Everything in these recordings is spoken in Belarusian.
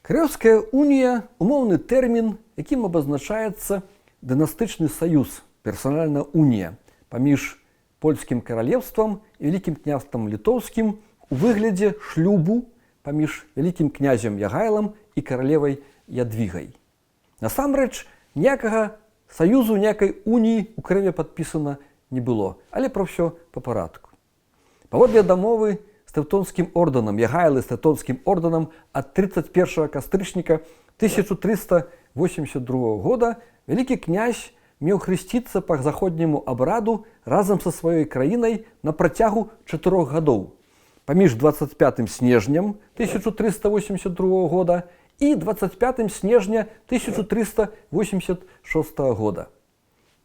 Крэўская унія — умоўны тэрмін, якім абазначаецца дынастычны саюз, персанальная унія паміж Польскім Каралевствам і Вялікім Княствам Літоўскім у выглядзе шлюбу паміж вялікім князем Ягайлам і каралевай Ядвігай. Насамрэч, ніякага саюзу, ніякай уніі ў Крэве падпісана не было, але пра ўсё па парадку. Паводле дамовы з Тэўтонскім ордэнам Ягайлы з Тэўтонскім ордэнам ад 31 кастрычніка 1382 года вялікі князь меў хрысціцца па заходняму абраду разам са сваёй краінай на працягу 4 гадоў паміж 25 снежнем 1382 года і 25 снежня 1386 года.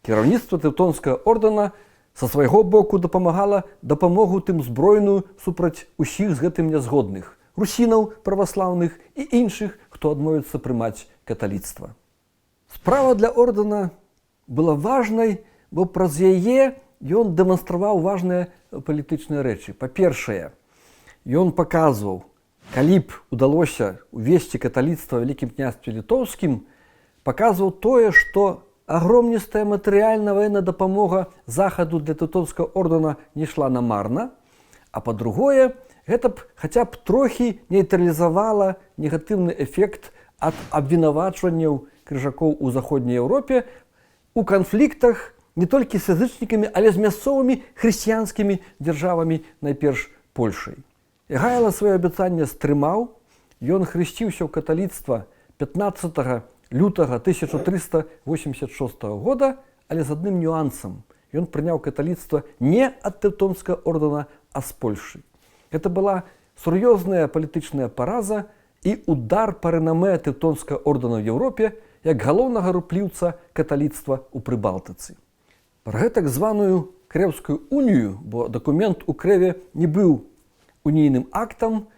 Кіраўніцтва Тэўтонскага ордэна са свайго боку дапамагала дапамогу тым збройную супраць усіх з гэтым нязгодных русінаў праваслаўных і іншых, хто адмовіцца прымаць каталіцтва. Справа для ордэна была важнай, бо праз яе ён дэманстраваў важныя палітычныя рэчы. Па-першае, ён паказваў, калі б удалося увесці каталіцтва Вялікім Княстве Літоўскім, паказваў тое, што агромністая матэрыяльна ваенная дапамога Захаду для Тэўтонскага ордэна не ішла намарна, а па-другое, гэта б хаця б трохі нейтралізавала негатыўны эфект ад абвінавачванняў крыжакоў у Заходняй Еўропе у канфліктах не толькі з язычнікамі, але з мясцовымі хрысціянскімі дзяржавамі, найперш Польшай. Ягайла сваё абяцанне стрымаў, ён хрысціўся ў каталіцтва 15 лютага 1386 года, але з адным нюансам: ён прыняў каталіцтва не ад Тэўтонскага ордэна, а з Польшы. Гэта была сур'ёзная палітычная параза і удар па рэнамэ Тэўтонскага ордэна ў Еўропе як галоўнага рупліўца каталіцтва ў Прыбалтыцы. Пра гэтак званую Крэўскую унію, бо дакумент у Крэве не быў унійным актам,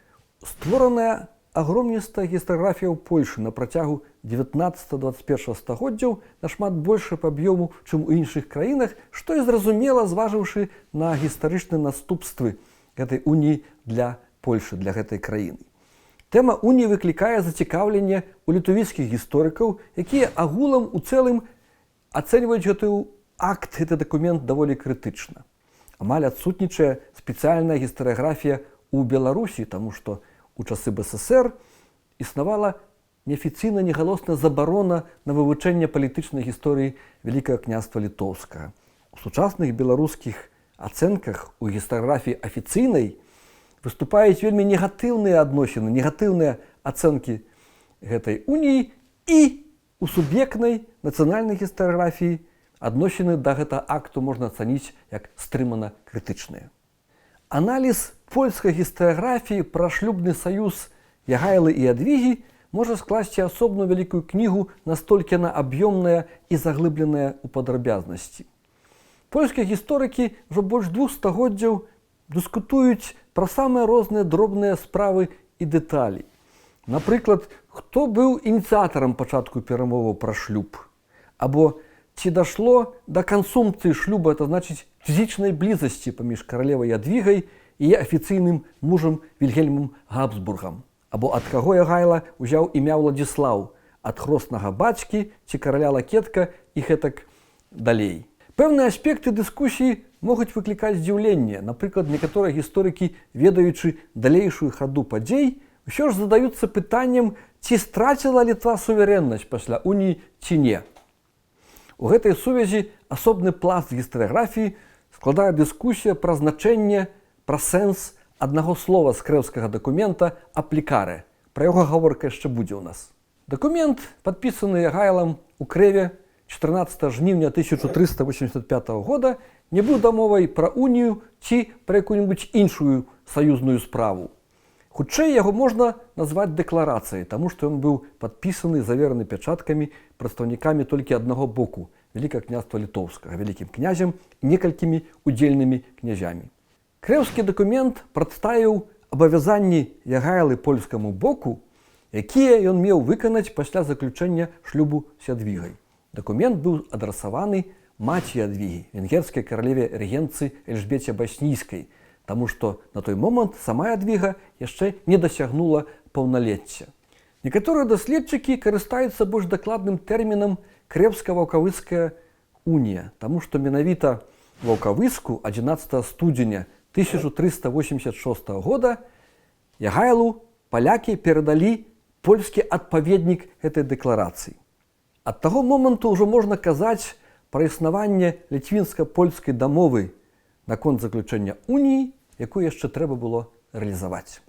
створаная агромністая гістаграфія ў Польшы на працягу 19-21 стагоддзяў, нашмат больше па аб'ёму, чым у іншых краінах, што і зразумела, зважыўшы на гістарычныя наступствы гэтай уніі для Польшы, для гэтай краіны. Тэма уніі выклікае зацікаўленне у літувійскіх гісторыкаў, якія агулам у цэлым ацэньваюць гэты акт, гэты дакумент даволі крытычна. Амаль адсутнічае спецыяльная гістарыяграфія ў Беларусі, таму што у часы БССР існавала неафіцыйна негалосная забарона на вывучэнне палітычнай гісторыі Вялікага Княства Літоўскага. У сучасных беларускіх ацэнках, у гістарыяграфіі афіцыйнай выступаюць вельмі негатыўныя адносіны, негатыўныя ацэнкі гэтай уніі, і у суб'ектнай нацыянальнай гістарыяграфіі адносіны да гэтага акту можна ацаніць як стрымана крытычныя. Аналіз польскай гістарыяграфіі пра шлюбны саюз Ягайлы і Ядвігі можа скласці асобную вялікую кнігу, настолькі яна аб'ёмная і заглыбленая ў падрабязнасці. Польскія гісторыкі ўжо больш 2 стагоддзяў дыскутуюць пра самыя розныя дробныя справы і дэталі. Напрыклад, хто быў ініцыятарам пачатку перамоваў пра шлюб? Або ці дашло да кансумцыі шлюба, это значыць фізічнай блізасці паміж каралевай Ядвігай і афіцыйным мужам Вільгельмам Габсбургам? Або ад каго Ягайла ўзяў імя Уладзіслаў, ад хроснага бацькі ці караля Лакетка, і гэтак далей. Пэўныя аспекты дыскусіі могуць выклікаць здзіўленне. Напрыклад, некаторыя гісторыкі, ведаючы далейшую хаду падзей, ўсё ж задаюцца пытаннем, ці страціла Літва суверэннасць пасля уніі ці не. У гэтай сувязі асобны пласт гістарыяграфіі складае дыскусія пра значэнне, пра сэнс аднаго слова з крэўскага дакумента «applicare». Пра яго гаворка яшчэ будзе ў нас. Дакумент, падпісаны Ягайлам у Крэве 14 жніўня 1385 года, не быў дамовай пра унію ці пра якую-небудзь іншую саюзную справу. Хутчэй яго можна назваць дэкларацыяй, таму што ён быў падпісаны, завераны пячаткамі прадстаўнікамі толькі аднаго боку, Вялікага Княства Літоўскага, вялікім князем і некалькімі удзельнымі князямі. Крэўскі дакумент прадставіў абавязанні Ягайлы польскаму боку, якія ён меў выканаць пасля заключэння шлюбу з Ядвігай. Дакумент быў адрасаваны маці Ядвігі, венгерскай каралеве рэгенцы Эльжбеце Баснійскай, таму што на той момант сама Ядвіга яшчэ не дасягнула паўналецця. Некаторыя даследчыкі карыстаюцца больш дакладным тэрмінам Крэўска-Ваўкавыская унія, таму што менавіта Ваўкавыску 11 студзеня 1386 года Ягайлу палякі перадалі польскі адпаведнік гэтай дэкларацыі. Ад таго моманту ўжо можна казаць пра існаванне ліцвінска-польскай дамовы наконт заключэння уніі, якую яшчэ трэба было рэалізаваць.